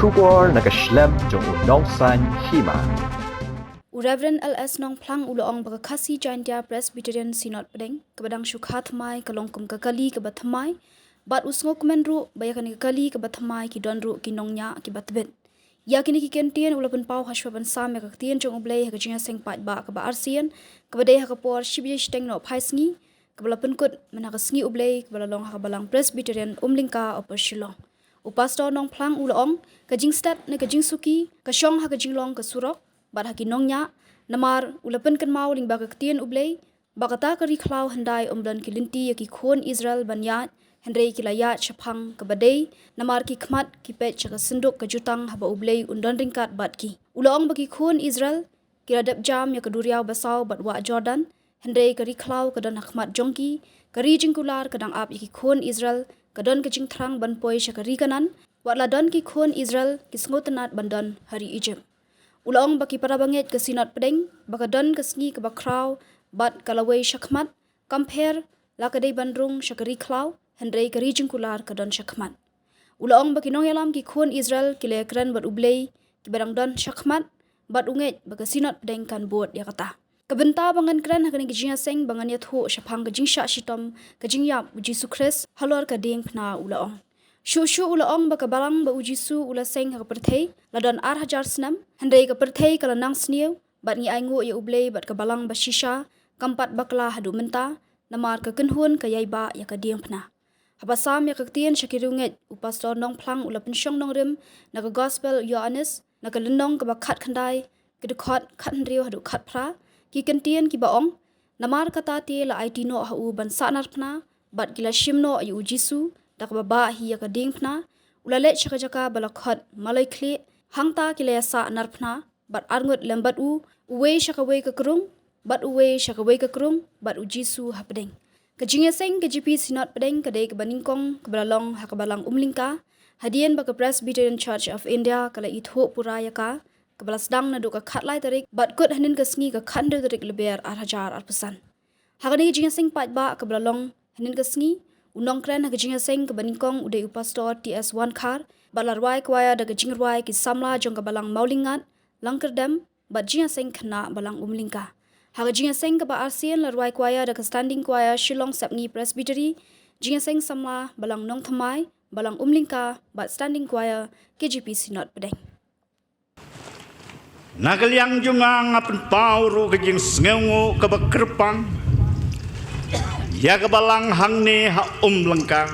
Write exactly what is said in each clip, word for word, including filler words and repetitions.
Khubor na ka shlem jong u Nongsaiñ Hima. U Reverend L S Nongphlang u la ong ba ka Khasi Jaintia Presbyterian Synod Pdeng, kaba dang shu kha thymmai, ka long kum ka kali kaba thymmai, bad u sngewkmen ruh ba ïa kane ka kali kaba thymmai ki don ruh ki nongñiah kiba tbit. Ïa kine ki kyntien u la pynpaw hashwa ban sam ïa ka ktien jong U Blei ha ka jingïaseng paidbah kaba arsien, kaba dei ha ka por shi baje shiteng noh phai sngi, kaba la pynkut mynta ka sngi U Blei, kaba la long ha ka Balang Presbyterian Umlyngka, Upper Shillong. U Pastor Nongphlang u la ong, ka jingstet ne ka jingsuki ka shong ha ka jinglong ka surok bad ha ki nongñiah, namar u la pynkynmaw lyngba ka ktien U Blei ba kata ka ri khlaw hyndai ym don ki lynti ïa ki khun Israel ban ïaid, hynrei ki la ïaid shaphang kaba dei, namar ki khmat ki peit sha ka synduk ka jutang haba U Blei un don ryngkat bad ki. U la ong ba ki khun Israel ki la dep jam ïa ka duriaw basaw bad wah Jordan, hynrei ka ri khlaw ka don ha khmat jong ki, ka ri jingkular ka dang ap ïa ki khun Israel, ka don ka jingthrang ban poi sha ka ri Kanaan, wat la don ki khun Israel ki sngewtynnat ban don ha ri Egypt. U la ong ba ki para bangeit ka Synod Pdeng, ba ka don ka sngi kaba khraw bad ka lawei shakhmat, kam pher la ka dei ban rung sha ka ri khlaw, hynrei ka ri jingkular ka don shakhmat. U la ong ba ki nongïalam ki khun Israel ki la ïakren bad U Blei kiba dang don shakhmat, bad u ngeit ba ka Synod Pdeng kan bud ïa kata. Ka bynta ba ngan kren ha kane ka jingïaseng ba ngan ïathuh shaphang ka jingshah shitom ka jingïap U Jisu Khrist halor ka diengphna, u la ong. Shuh shuh u la ong ba ka balang ba U Jisu u la seng ha ka pyrthei la don ar hajar snem, hynrei ka pyrthei ka la nang sniew, bad ngi ainguh ïa U Blei bad ka balang ba shisha kam pat bakla haduh mynta, namar ka kynhun ka ïaibah ïa ka diengphna. Haba sam ïa ka ktien sha ki riewngeit, u Pastor Nongphlang u la pynshong nongrim na ka Gospel u Ïoannis, na ka lynnong kaba khatkhyndai, ka dkhot khathynriew haduh khatphra, ki kyntien kiba ong, namar kata te la aiti noh ha u ban sahnarphna, bad ki la shim noh ïa U Jisu da kaba bah hi ïa ka diengphna, u la leit sha ka jaka ba la khot Maloi Khlieh, hangta ki la ïasahnarphna bad arngut lem bad u, uwei sha kawei ka krung, bad uwei sha kawei ka krung, bad U Jisu hapdeng. Ka jingïaseng K J P Synod Pdeng ka dei kaba nyngkong kaba la long ha ka Balang Umlyngka, hadien ba ka Presbyterian Church of India ka la ithuh pura ïa ka, kaba la sdang naduh ka khatlai tarik bad kut hynnin ka sngi ka khathynriew tarik Lber ar hajar arphew san. Ha kane ka jingïaseng paidbah kaba la long hynnin ka sngi, u nongkren ha ka jingïaseng kaba nyngkong u dei u Pastor T S Wankhar, bad la rwai kwaya da ka jingrwai ki samla jong ka Balang Mawlyngngad, Langkyrdem, bad jingïaseng khynnah Balang Umlyngka. Ha ka jingïaseng kaba arsien la rwai kwaya da ka Standing Choir Shillong Sepngi Presbytery, jingïaseng samla Balang Nongthymmai, Balang Umlyngka, bad Standing Choir K J P Synod Pdeng. Na ka liang jong nga, nga pynpaw ruh ka jingsngewnguh kaba kyrpang ïa ka balang hangne ha Umlyngka,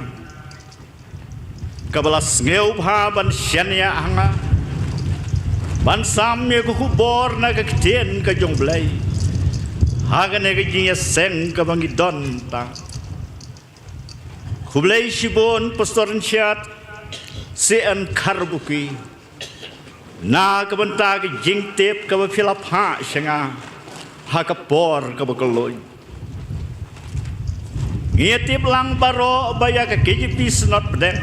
kaba la sngewbha ban shaniah ha nga ban sam ïa ka khubor na ka ktien ka jong U Blei ha kane ka jingïaseng kaba ngi don mynta. Khublei shibun Pastor Richard C N Kharbuki na ka bynta ka jingtip kaba phi la phah sha nga ha ka por kaba kylluid. Ngi ïatip lang baroh ba ïa ka K J P Synod Pdeng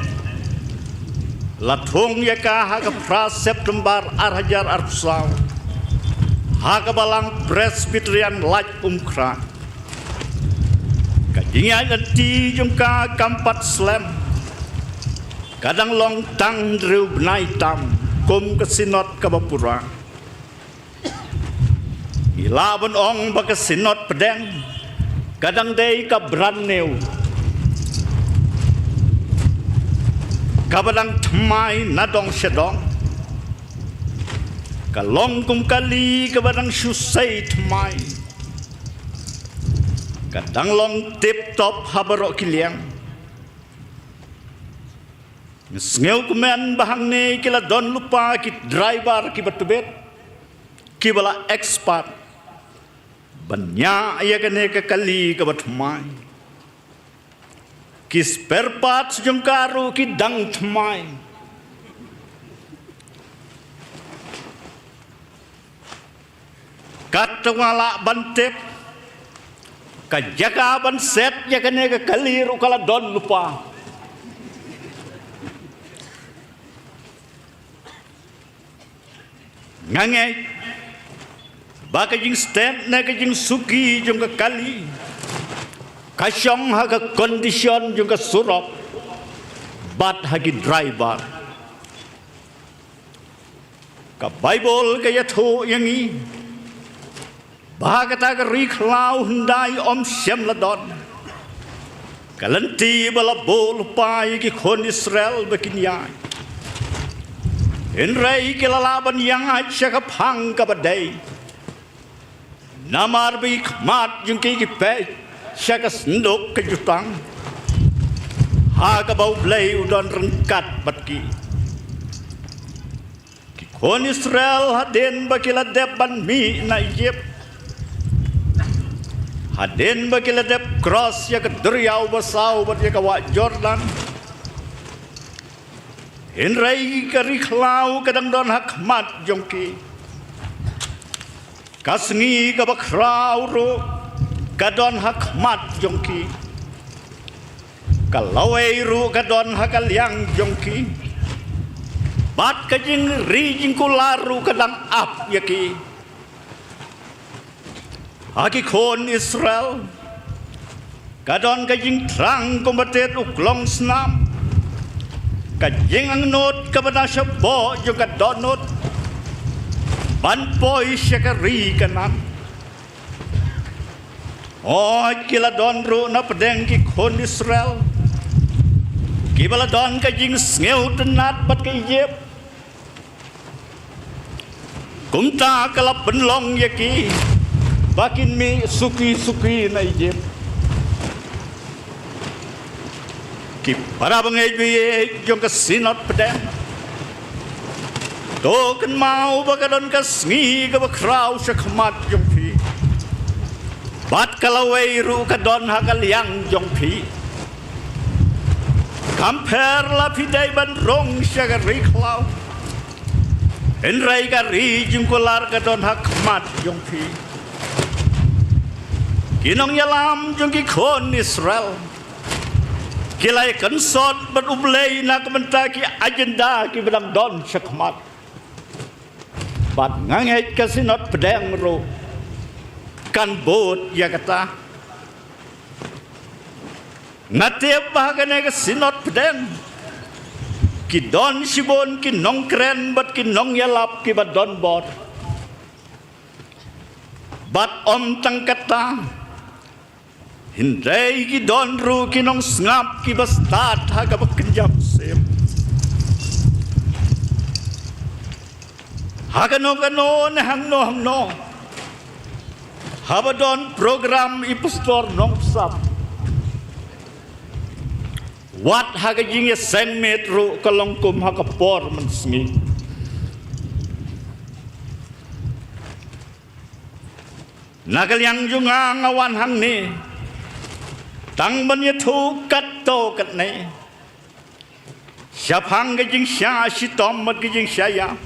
la thung ïa ka ha ka phra September ar hajar arphew saw ha ka Balang Presbyterian Laitumkhrah. Ka jingïaid lynti jong ka kam pat slem, ka dang long tang hynriew bnai tam kum ka Synod kaba pura. Ngi lah ban ong ba ka Synod Pdeng ka dang dei ka brand new, kaba dang thymmai na dong sha dong. Ka long kum kali kaba dang shu sei thymmai. Ka dang long tip top ha baroh ki liang. Sngewkmen ba hangne ki la don lypa ki driver kiba tbit, kiba la expert ban ñiah ïa kane ka kali kaba thymmai. Ki spare parts jong ka ruh ki dang thymmai. Katba nga lah ban tip, ka jaka ban set ïa kane ka kali ruh ka la don lypa. Nga ngeit ba ka jingstet ne ka jingsuki jong ka kali ka shong ha ka condition jong ka surok bad ha ki driver. Ka Baibl ka ïathuh ïa ngi ba kata ka ri khlaw hyndai ym shym la don. Ka lynti ba la buh lypa ïa ki khun Israel ba kin ïaid. Hynrei ki la lah ban ïaid sha ka phang kaba dei. Namar ba ki khmat jong ki ki peit sha ka synduk ka jutang, ha kaba U Blei u don ryngkat bad ki. Ki khun Israel hadien ba ki la dep ban mih na Ijipt, hadien ba ki la dep cross ïa ka duriaw basaw bad ïa ka wah Jordan, hynrei ka ri khlaw ka dang don ha khmat jong ki. Ka sngi kaba khraw ruh ka don ha khmat jong ki. Ka lawei ruh ka don ha ka liang jong ki. Bad ka jingri jingkular ruh ka dang ap ïa ki. Ha ki khun Israel ka don ka jingthrang kumba tied u klong snam, ka jingangnud kaba na shapoh jong ka dohnud ban poi sha ka ri Kanaan. Hooid, ki la don ruh na pdeng ki khun Israel kiba la don ka jingsngewtynnat bad ka Ijipt. Kumta ka la pynlong ïa ki ba kin mih suki suki na Ijipt. Ki para bangeit baieit jong ka Synod Pdeng, to kynmaw ba ka don ka sngi kaba khraw sha khmat jong phi, bad ka lawei ruh ka don ha ka liang jong phi. Kam pher la phi dei ban rung sha ka ri khlaw, hynrei ka ri jingkular ka don ha khmat jong phi. Ki nongïalam jong ki khun Israel ki la ïakynsot bad U Blei na ka bynta ki agenda kiba dang don sha khmat. Bad nga ngeit ka Synod Pdeng ruh kan bud ïa kata. Nga tip ba ha kane ka Synod Pdeng ki don shibun ki nongkren bad ki nongïalap kiba don bor. Bad ym tang kata, hynrei ki don ruh ki nongsngap kiba stad ha kaba kynja mynsiem. Ha kano kano ne hangno hangno, haba don program i Pastor Nongpsap, wat ha ka jingïaseng miet ruh ka long kum ha ka por mynsngi. Na ka liang jong nga, nga wan hangne tang ban ïathuh katto katne shaphang ka jingshah shitom bad ka jingshah ïap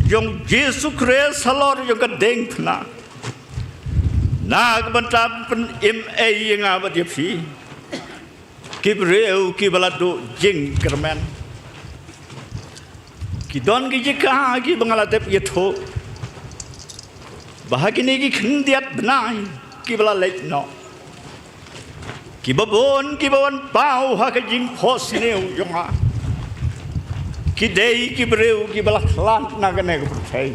jong U Jisu Khrist halor jong ka diengphna, na ka bynta ban pynim ei ïa nga bad ïa phi, ki briew kiba la duh jingkyrmen. Ki don ki jaka kiba nga la dep ïathuh ba ha kine ki khyndiat bnai kiba la leit noh, kiba bun kiba wan paw ha ka jingphohsniew jong nga ki dei ki briew kiba la khlad na kane ka pyrthei.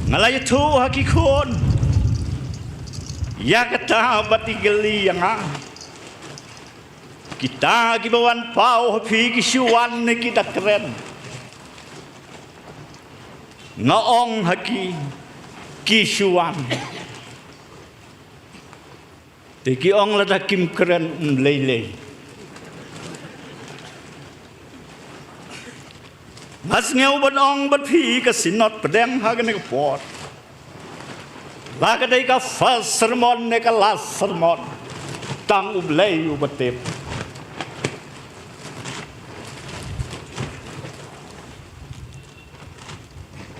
Nga la ïathuh ha ki khun ïa kata bad i kylli ïa nga, kita kiba wan paw ha phi ki shu wan ne ki da kren? Nga ong ha ki, ki shu wan. Te ki ong lada kim kren, um lei lei. Nga sngew ban ong bad phi, ka Synod Pdeng ha kane ka por, la ka dei ka first sermon ne ka last sermon, tang U Blei uba tip.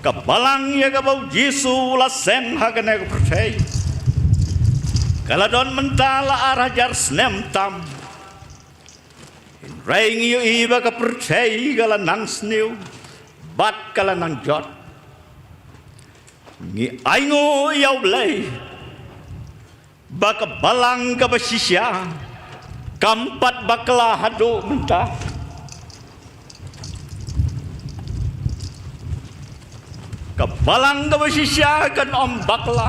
Ka balang ïa kaba U Jisu u la seng ha kane ka pyrthei ka la don mynta la ar hajar snem tam. Hynrei ngi ïohi ba ka pyrthei ka la nang sniew bad ka la nang jot. Ngi ainguh ïa U Blei ba ka balang kaba shisha kam pat bakla haduh mynta. Ka balang kaba shisha kan ym bakla,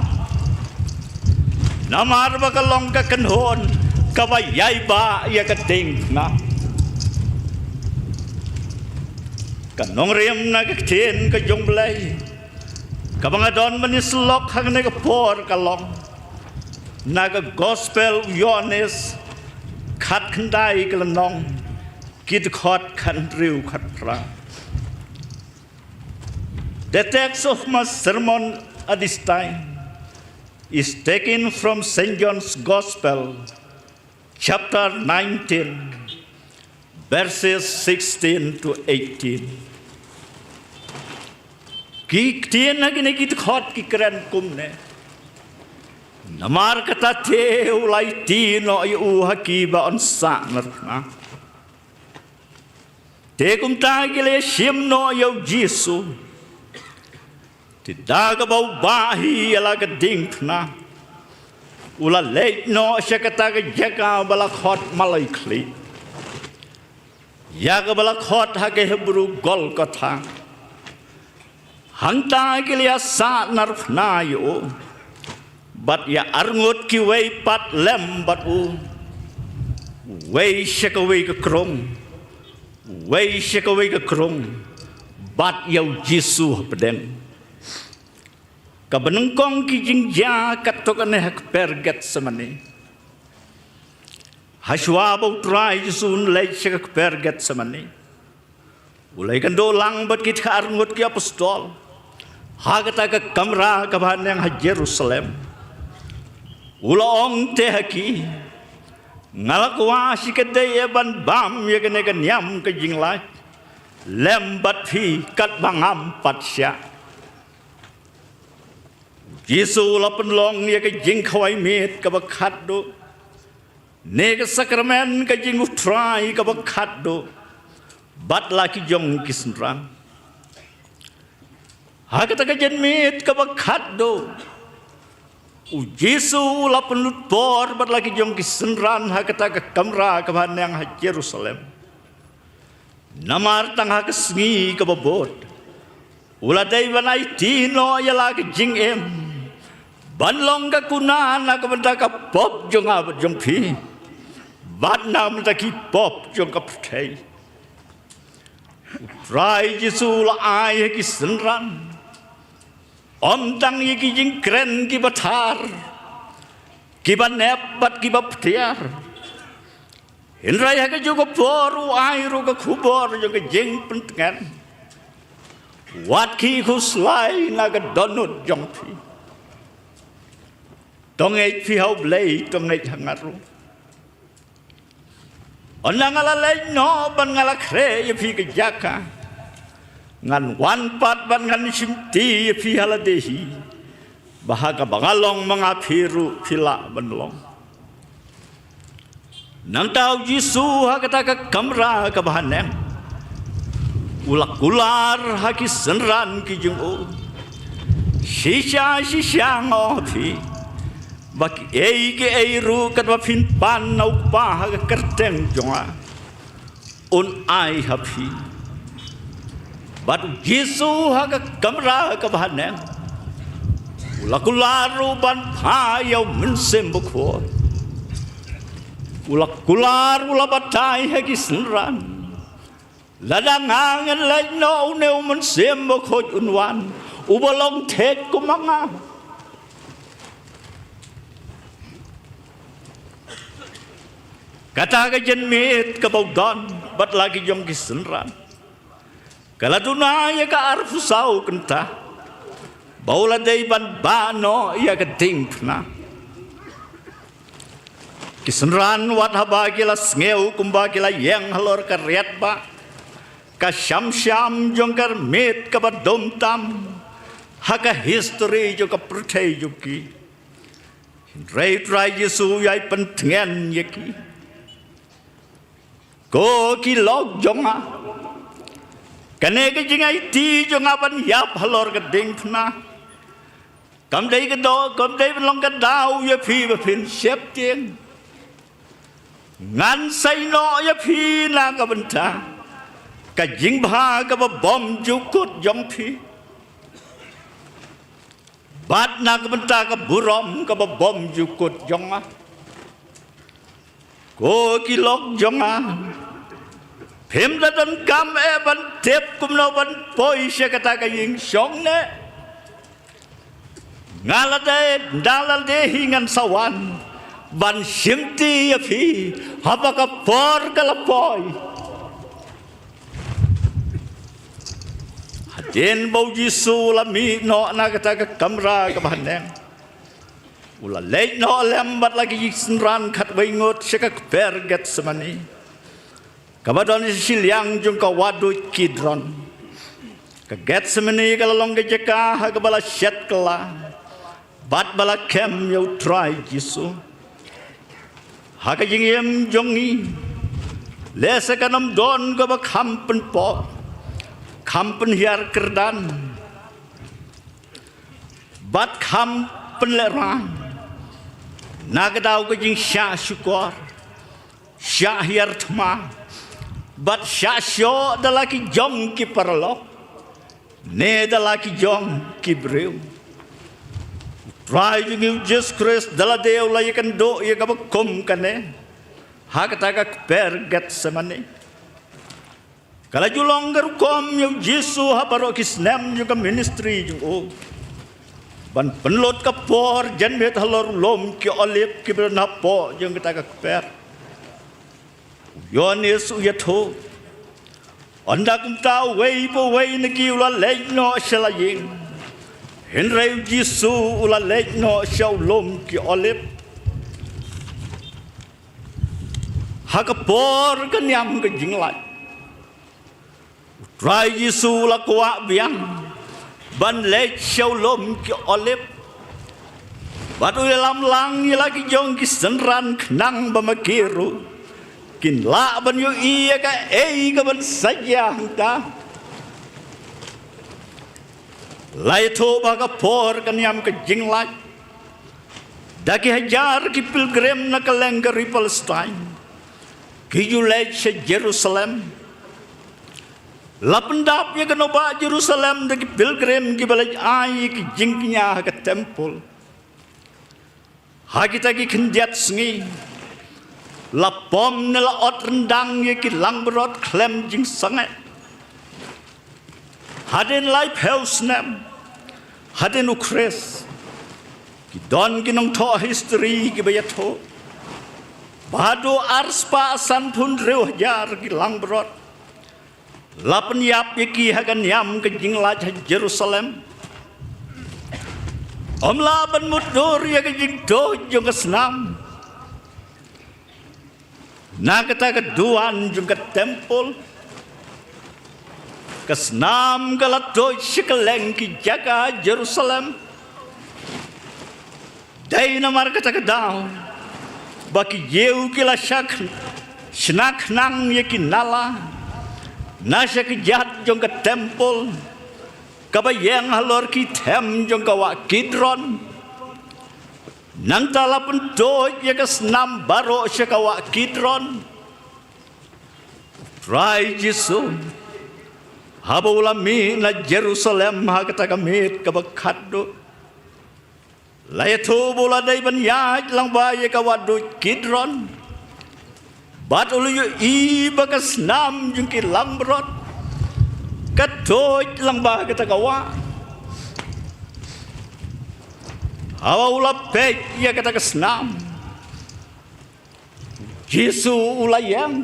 namar ba ka long ka kynhun kaba ïai bah ïa ka diengphna. Ka nongrim na ka ktien ka jong U Blei kaba nga don ban ïasyllok hangne ka por ka long na ka Gospel u Ïoannis khatkhyndai ka lynnong, ki dkhot khathynriew khatphra. The text of my sermon at this time is taken from Saint John's Gospel, chapter nineteen, verses sixteen to eighteen. Ki ktien ha kine ki dkhot ki kren kumne: Namar kata te u la aiti noh ïa u ha ki ba yn sahnarphna. Te kumta ki la ïashim noh ïa u Jisu. Te da kaba u bah hi ïa la ka diengphna, u la leit noh sha kata ka jaka ba la khot Malai Khlieh, ïa kaba la khot ha ka Hebru Golgotha. Hangta ki la ïasahnarphna ïa u bad ïa arngut kiwei pat lem bad u, uwei sha kawei ka krung, uwei sha kawei ka krung, bad ïa u Jisu hapdeng. Kaba nyngkong ki jingjia katto katne ha kper Getsemane. Hashwa ba u Trai Jisu un leit sha ka kper Getsemane, u la ïakynduh lang bad kita arngut ki apostol ha kata ka kamra kaba haneng ha Jerusalem. U la ong te ha ki: Nga la kwah shikatdei eh ban bam ïa kane ka niam ka jinglait lem bad phi katba ngam pat shah. Jisu u la pynlong ïa ka jingkhawai miet kaba khatduh, ne ka sakramen ka jing U Trai kaba khatduh bad la ki jong ki synran. Ha kata ka janmiet kaba khatduh, u Jisu u la pynlut por bad la ki jong ki synran ha kata ka kamra kaba haneng ha Jerusalem. Namar tang ha ka sngi kaba bud u la dei ban aiti noh ïa la ka jingim ban long ka kuna na ka bynta ka pop jong nga bad jong phi, bad na ka bynta ki pop jong ka pyrthei. U Trai Jisu u la ai ha ki synran ym tang ïa ki jingkren kiba thar, kiba nep bad kiba ptiar, hynrei ha kajuh ka por u ai ruh ka khubor jong ka jingpyntngen: Wat khie khuslai na ka dohnud jong phi. To ngeit phi ha U Blei, to ngeit ha nga ruh. Ynda nga la leit noh bad nga la khreh ïa phi ka jaka, ngan wan pat bad ngan shimti ïa phi ha lade hi, ba ha kaba nga long ma nga, phi ruh phi lah ban long. Nangta u Jisu ha kata ka kamra kaba haneng u la kular ha ki synran ki jong u: Shisha shisha nga ong ha phi, ba kiei kiei ruh katba phin pan na u Kpa ha ka kyrteng jong nga, un ai ha phi. Bad u Jisu ha ka kamra kaba haneng u la kular ruh ban phah ïa u Mynsiem Bakhuid. U la kular, u la batai ha ki synran: Lada nga ngan leit noh, une u Mynsiem Bakhuid un wan, uba long thik kum ma nga. Kata ka janmiet kaba u don bad la ki jong ki synran ka la duna ïa ka arphew saw kynta ba u la dei ban bah noh ïa ka diengphna. Ki synran wat haba ki la sngew kumba ki la ïeng halor ka riat ba ka sham sham jong ka miet kaba dum tam ha ka history jong ka pyrthei jong ki. Hynrei Trai Jisu u ïai pyntngen ïa ki: Ko ki lok jong nga, kane ka jingaiti jong nga ban ïap halor ka diengphna kam dei ka daw, kam dei ban long ka daw ïa phi ba phin sheptieng. Ngan sei noh ïa phi na ka bynta ka jingbha kaba bymjukut jong phi. Bad na ka bynta ka burom kaba bymjukut jong nga, ko ki lok jong nga, phim da donkam eh ban tip kumno ban poi sha kata ka ïing shong ne. Nga la dei, nga la dei hi ngan sa wan ban shimti ïa phi haba ka por ka la poi. Hadien ba u Jisu u la mih noh na kata ka kamra kaba haneng, u la leit noh lem bad la ki synran khatwei ngut sha ka kper Gethsemane, kaba don shiliang jong ka wahduid Kidron. Ka Gethsemane ka la long ka jaka ha kaba la shet kylla bad ba la kem ïa u Trai Jisu. Ha ka jingim jong ngi, lehse kan ym don kaba kham pynpop, kham pynhiar kyrdan bad kham pynlehraiñ na ka daw ka jingshah shukor, shah hiar thma bad shah shoh da la ki jong ki paralok ne da la ki jong ki briew. U Trai jong ngi u Jisu Khrist da lade u la ïakynduh ïa kaba kum kane ha kata ka kper Gethsemane. Ka la ju long ka rukom ïa u Jisu ha baroh ki snem jong ka ministry jong u, ban pynlut ka por janmiet halor u lum ki Olib kiba don hapoh jong kata ka kper. U Ïoannis u ïathuh, ynda kumta uwei pa uwei na ki u la leit noh sha la ïing, hynrei u Jisu u la leit noh sha u lum ki Olib. Ha ka por ka niam ka jinglait, u Trai Jisu u la kwah biang ban leit sha u lum ki Olib. Bad u ïalam lang ïa la ki jong ki synran khnang ba ma ki ruh kin lah ban ïohi ïa kaei kaban sa jia hangta. La ïathuh ba ha ka por ka niam ka jinglait, da ki hajar ki pilgrim na kylleng ka ri Palestine ki ju leit sha Jerusalem. La pyndap ïa ka nongbah Jerusalem da ki pilgrim kiba leit ai ïa ki jingkñia ha ka templ. Ha kita ki khyndiat sngi, la pom ne la ot ryndang ïa ki langbrot khlem jingsangeh. Hadien laiphew snem hadien u Khrist, ki don ki nongthoh history kiba ïathuh ba haduh arspah sanphew hynriew hajar ki langbrot la pynïap ïa ki ha ka niam ka jinglait ha Jerusalem. Ym lah ban mutdur ïa ka jingtuid jong ka snam. Na kata ka duwan jong ka templ, ka snam ka la tuid sha kylleng ki jaka Jerusalem. Dei namar kata ka daw ba ki Jiw ki la shna khnang ïa ki nala na sha kjat jong ka templ kaba ïeng halor ki them jong ka wah Kidron. Nangta la pyntuid ïa ka snam baroh sha ka wah Kidron. Trai Jisu, haba u la mih na Jerusalem ha kata ka miet kaba khatduh, la ïathuh ba u la dei ban ïaid lyngba ïa ka wahduid Kidron. Bad u la ïohi ba ka snam jong ki langbrot ka tuid lyngba kata ka wah. Haba u la peit ïa kata ka snam, Jisu u la ïeng.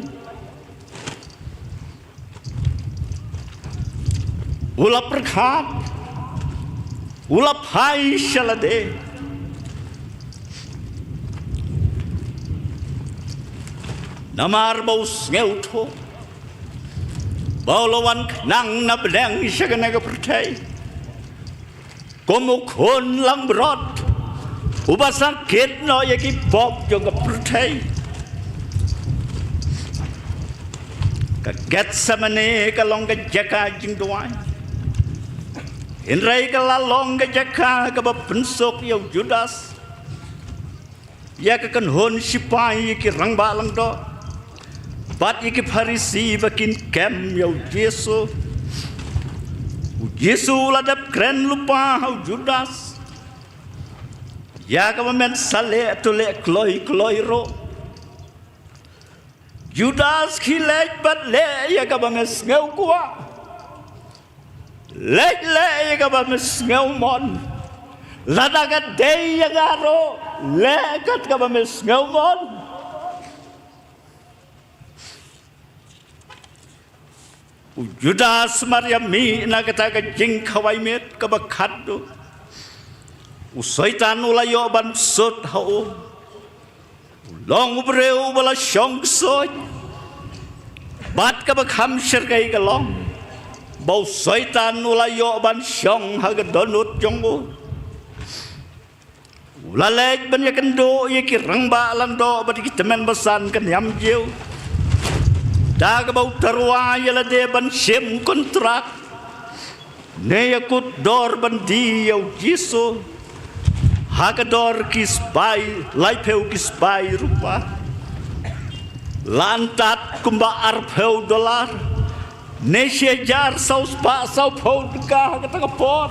U la pyrkhat. U la phai sha lade. Namar ba u sngewthuh ba u la wan khnang na bneng sha kane ka pyrthei kum u khun langbrot uba sa kit noh ïa ki pop jong ka pyrthei. Ka Gethsemane ka long ka jaka jingduwai, hynrei ka la long ka jaka kaba pynsuk ïa u Judas, ïa ka kynhun shipai, ïa ki rangbah lyngdoh bad ïa ki Pharisi ba kin kem ïa u Jisu. U Jisu u la dep kren lypa ha u Judas. Ïa kaba men sa leh to leh kloi kloi ruh. Judas, khie leit bad leh ïa kaba me sngew kwah. Leit leh ïa kaba me sngew mon. Lada ka dei ïa nga ruh, leh kat kaba me sngew mon. U Judas mar ïa mih na kata ka jingkhawai miet kaba khatduh, u Soitan u la ïoh ban sut ha u. U long u briew uba la shong ksuid bad kaba kham shyrkhei ka long ba u Soitan u la ïoh ban shong ha ka dohnud jong u. U la leit ban ïakynduh ïa ki rangbah lyngdoh bad ïa ki tymmen basan ka niam Jiw, da kaba u tyrwa ïa lade ban shim kontrak ne ïa kut dor ban die ïa u Jisu ha ka dor ki spah laiphew ki spah rupa. La antad kumba arphew dolar ne shi hajar saw spah sawphew tyngka ha kata ka por.